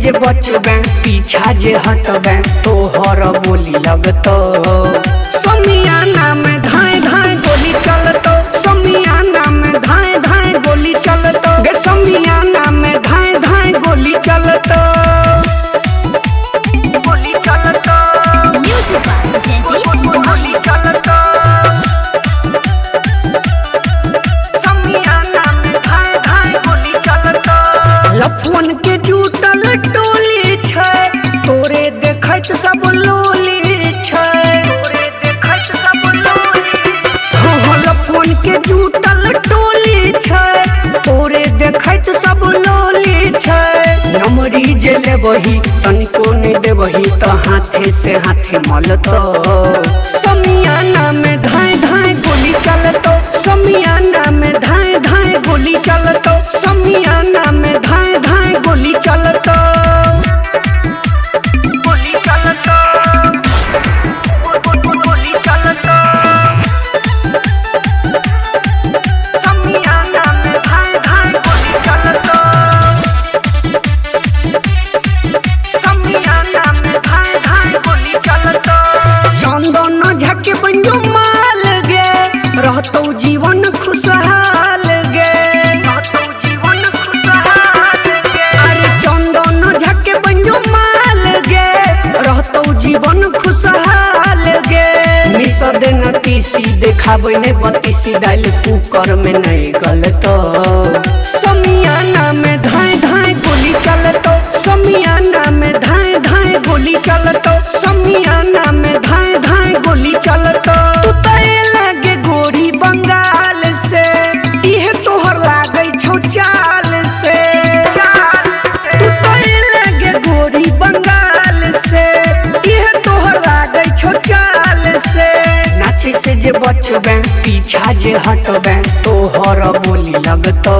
जे बचबे पीछा जे हटबे तोहर बोली लगतो। समियाना में धाए धाए गोली चलतो, समियाना में धाए धाए गोली चलतो, गे समियाना में धाए धाए गोली चलतो, गोली चलतो। Music by Jaideep गोली Mahi. चलतो। समियाना में धाए धाए गोली चलतो। लफवन के जूटल टोली छै, तोरे देखैत सब लोली छै, तोरे देखैत सब लोली। हाँ हाँ, लफवन के जूटल टोली छै, तोरे देखैत सब लोली छै। नमरी जे लेबही तनिको नहि देबही त हाथे से हाथे मलतो। समियाना में धाए धाए गोली चलतो, समियाना में धाए धाए गोली चलतो, समियाना में धाए धाए गोली चलतो, गोली चलतो, गोली चलतो। समियाना में धाए धाए गोली चलतो, समियाना में धाए धाए गोली चलतो। चंदन झके बंजो माल गे, रहतो जीवन खुशहाल गे, रहतो जीवन खुशहाल गे। अरे चंदन झके बंजो माल गे, रहतो जीवन खुशहाल गे। मिस देना तीसी देखाबै ने बत्तीसी, दालि कुकर में नहीं गलतो। समियाना में धाए धाए गोली चलतो, समियाना में धाए धाए गोली चलतो, समियाना में धाए धाए गोली चलतो। तू त लागे गोरी बंगाल से, इहे तोहर लागै छौ चाल से, तू त लागे गोरी बंगाल से, इहे तोहर लागै छौ चाल से। नाचे से जे बचबे पीछा जे हटबे तोहर बोली लगतो।